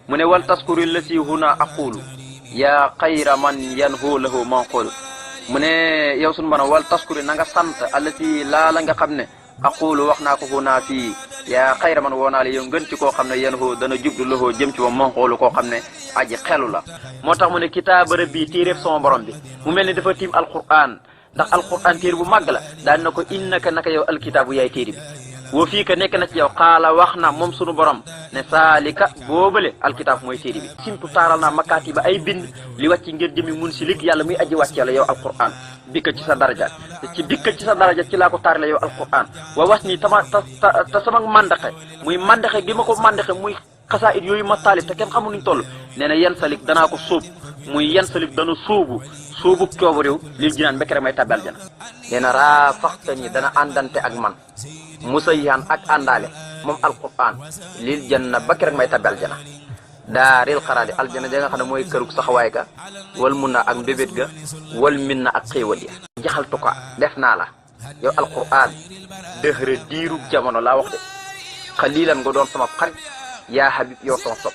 mu ne wal taskuri lasi huna aqulu yaa xayra man yanhu lahu manqulu mu ne yow sunu borom wal taskuri na nga sant allati laa la nga xam ne aqulu wax naa ko huna fii yaa xayra man woo naa la yow ngën ci koo xam ne yanhu dana jublu lahu jëm ci moom manqulu koo xam ne aji xelu la. moo tax mu ne kitaaba rabbi téeréef sama borom bi mu mel ni dafa tiim alquran ndax alquran téere bu màgg la daan na ko innaka naka yow alkitaabu yaay téere bi woo fii ka nekk na ci yow xaala wax na moom sunu borom ne saalika boobale alkitaab mooy téere bi simtu taaral naa makkaati ba ay bind li wàcc ngir jëmi mun si lig yàlla muy aji wàcce la yow alquran bikka ci sa daraja te ci bikka ci sa daraja ci laa ko taar la yow alquran wa was nii ta sama mandaxe muy mandaxe gi ma ko mandaxe muy xasaayit yooyu ma taalif te kenn xamul nuñ toll nee na yen salik danaa ko sóob muy yen salik dana sóobu coobu réew lil jinaan bekk rek may tabbi aljana nee na raafaxtani dana àndante ak man musayyan ak àndaale moom alquran lil janna bekk rek may tabbi aljana daaril xaraadi aljana ja nga xam ne mooy kërug saxawaay ga wal mun na ak mbébét ga wal min na ak xéewal ya jaxaltu ko def naa la yow alquran dëxëra diirub jamono laa wax de xalilan nga doon sama xarit yaa habib yow sama sopp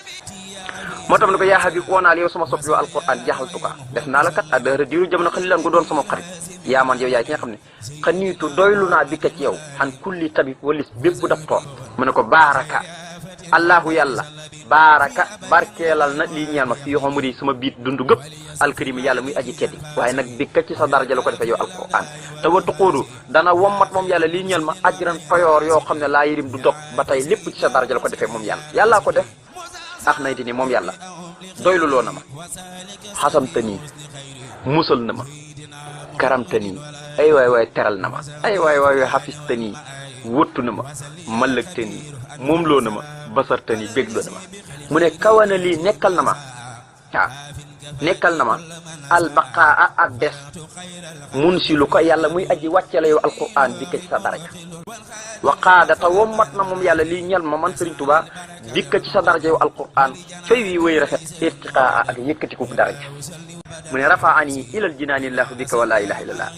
moo tax ne ko yaa habib woo naa la yow sama sopp yow alquran jaxaltu ko def naa la kat a dëxëra diirub jamono xalilan nga doon sama xarit yaa man yow yaay ki nga xam ne xaniitu doylu naa bi ka ci yow xan kulli tabib walis bépp docteur mu ne ko baaraka allahu yàlla baaraka barkeelal na lii ñeel ma fii xomri sama biit dundu gëpp alkarim yàlla muy aji teddi waaye nag bi ka ci sa daraja la ko defee yow alquran te wa tuquudu dana wommat moom yàlla lii ñeel ma ajran payoor yoo xam ne laa yërim du dog ba tey lépp ci sa daraja la ko defee moom yàlla yàllaa ko def ax nayti ni moom yàlla doylu loo na ma xasamta nii musal na ma karamta nii ay waay teral na ma ay waay xafista nii wëttu na ma malëgte nii moom loo na ma basarta nii bégloo na ma mu ne kawana lii nekkal na ma waaw nekkal na ma albaqaa ak des mun si lu ko yàlla muy aji wàcce la yow alquran bi ka ci sa daraja wa qaadata wommat na moom yàlla lii ñel ma man Sëriñ Tuubaa bi ka ci sa daraja yow alquran fay wi wëy rafet irtiqaa ak yëkkatiku daraja mu ne rafaani ilal jinaanillahu bika wa laa ilaha illallah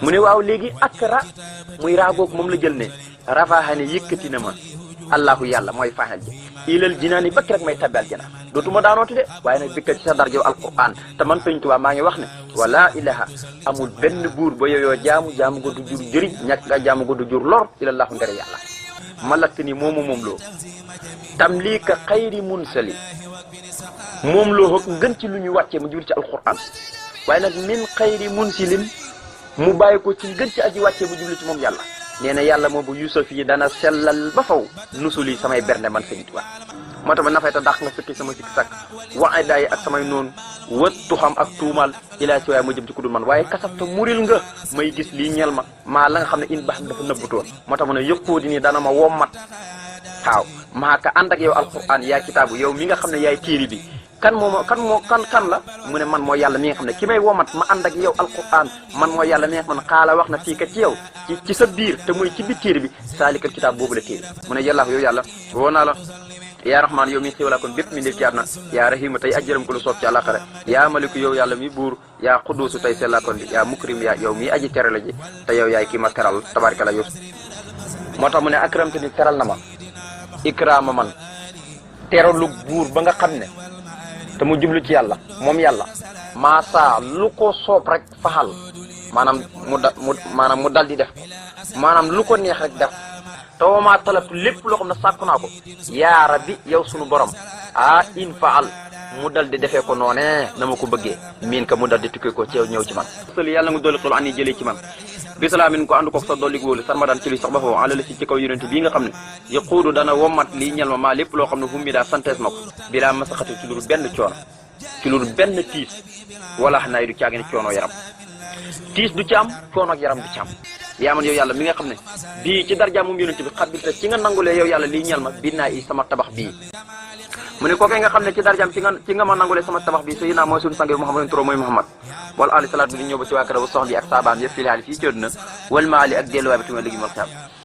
mu ne waaw léegi akra muy raagoog moom la jël ne rafaani yëkkati na ma allahu yàlla mooy faxel ji ilal jinaani bakk rek may tabbi aljana dootuma daanooti de waaye nag bikka ci sa darja alquran te man Sëriñ Tuubaa maa ngi wax ne wala ilaha amul benn buur ba yooyoo jaamu ko du jur jëriñ ñàkk nga jaamu ko du jur lor ilallahu ndere yàlla malakk ni moomu moom loo tam lii ka xayri munsali moom loo xëg ngën ci lu ñu wàccee mu jur ci alquran waaye nag min xayri munsilin mu bàyyi ko ci ngën ci aji wàccee mu jublu ci moom yàlla nee na yàlla moo bu yusuf yi dana sellal ba faw nusuli samay bernde man Sëriñ Tuubaa moo tax ma nafay ta dàq nga sëkki sama sikki sàkk waxe daay ak samay noonu wëttu xam ak tuumal ilaa si waaye ma jëm ci kudul man waaye kasabta muril nga may gis lii ñel ma maa la nga xam ne in baax dafa nëbbutoon moo tax ma ne yëqoo di nii dana ma wommat waaw maa ka ànd ak yow alquran yaa kitaabu yow mi nga xam ne yaay téere bi kan la mu ne man mooy yàlla mi nga xam ne ki may womat ma ànd ak yow alquran man mooy yàlla mi nga xam ne xaala wax na fii ka ci yow ci sa biir te muy ci biir téere bi saalikal kitaab boobu la téere mu ne yàllaa yow yàlla woo naa la yaa rahmaan yow mi xéwalaa kon bépp mi ndef ci àdduna yaa rahima tey ajjëram ko lu soob ci àllaaxira yaa maliku yow yàlla mi buur yaa xuduusu tey sellaa kon bi yaa mukrim yaa yow mi aji tere la ji te yow yaay kii ma teral tabaarkalla yow moo tax mu ne akramte ni teral na ma ikraama man teralu buur ba nga xam ne te mu jublu ci yàlla moom yàlla maasaa lu ko soob rek faxal maanaam mu dal di def ko maanaam lu ko neex rek def te wama talatu lépp loo xam ne sàkku naa ko yaa rabbi yow sunu borom in faal mu dal di defee ko noonee na ma ko bëggee miin ka mu dal di tukkee ko ci yow ñëw ci man sëli yàlla nga dolli xol an yi jëlee ci man bisalaamin ko ànd ko sa dolli wóolu sarma daan ci luy sax ba foofu alala si ci kaw yonente bii nga xam ne yaquudu dana wommat lii ñel ma maa lépp loo xam ne fu mu daa santees ma ko bilaa masaxati ci luru benn coono ci luru benn tiis wala xam naay du caagi ne coono yaram tiis du ci am coono ak yaram du ci am yaa man yow yàlla mi nga xam ne bii ci darja moom yonente bi xabil te ci nga nangulee yow yàlla lii ñel ma binaa i sama tabax bii mu ne kookee nga xam ne ci darjaam ci nga ma nangulee sama tabax bi sayyidina mooy suñu sang bi Muhammadun turo mooy Muhammad wala ali salaat bi di ñëw ba ci waa kër ba soxla yi ak saabaam yëpp fii laali fii ci àdduna wal maali ak delluwaay bi tuma léegi mal xam